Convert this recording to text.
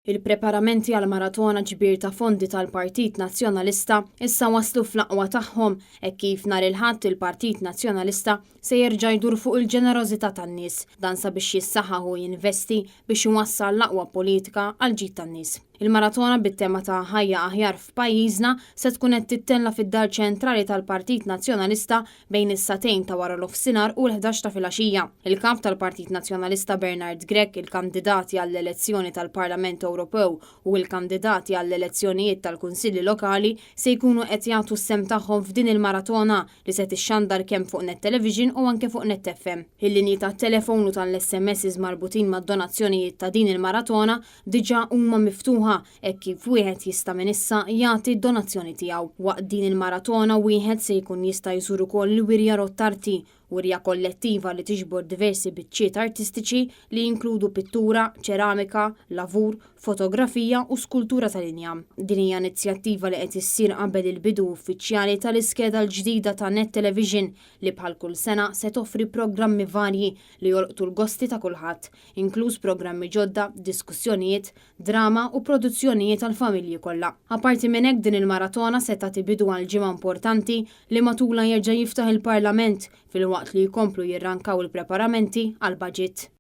Il-preparamenti għall-maratona ġbir ta' fondi tal-Partit Nazzjonalista issa waslu fl-aqwa tagħhom hekk kif nhar il-Ħadd il-Partit Nazzjonalista se jerġa' jdur fuq il-ġenerożità tan-nies. Dan sabiex jissaħħaħ u jinvesti biex iwassal l-aqwa politika għall-ġid tan-nies. Il-maratona bit-tema ta' Ħajja Aħjar f'Pajjiżna se tkun qed tittella' fid-Dar Ċentrali tal-Partit Nazzjonalista bejn is-sagħtejn ta' waranofsinhar u l-ħdax ta' filgħaxija. Il-Kap tal-Partit Nazzjonalista Bernard Grech, il-kandidati għall-elezzjoni tal-Parlament Ewropew u l-kandidati għall-elezzjonijiet tal-Kunsilli Lokali se jkunu qed jagħtu s-sehem tagħhom f'din il-maratona li se tixxandar kemm fuq Net Television u anke fuq Net FM. Il-linji tat-telefon u tal-SMSs marbutin mad-donazzjonijiet ta' din il-maratona diġà huma miftuħa hekk kif wieħed jista' minn issa jagħti d-donazzjoni tiegħu. Waqt din il-maratona wieħed se jkun jista' jżur ukoll il-Wirja Rottarti, wirja kollettiva li tiġbor diversi biċċiet artistiċi li jinkludu pittura, ċeramika, lavur, fotografija u skultura tal-injam. Din hija inizjattiva li qed issir qabel il-bidu uffiċjali tal-iskeda l-ġdida ta' Net Television li bħal kull sena se toffri programmi varji li jolqtu l-gosti ta' kulħadd, inkluż programmi ġodda, diskussjonijiet, drama u produzzjonijiet għall-familji kollha. Apparti minn hekk din il-maratona se tagħti bidu għal ġimgħa importanti li matulha jerġa' jiftaħ il-Parlament filwaqt li jkomplu jirrankaw il-preparamenti għall-baġit.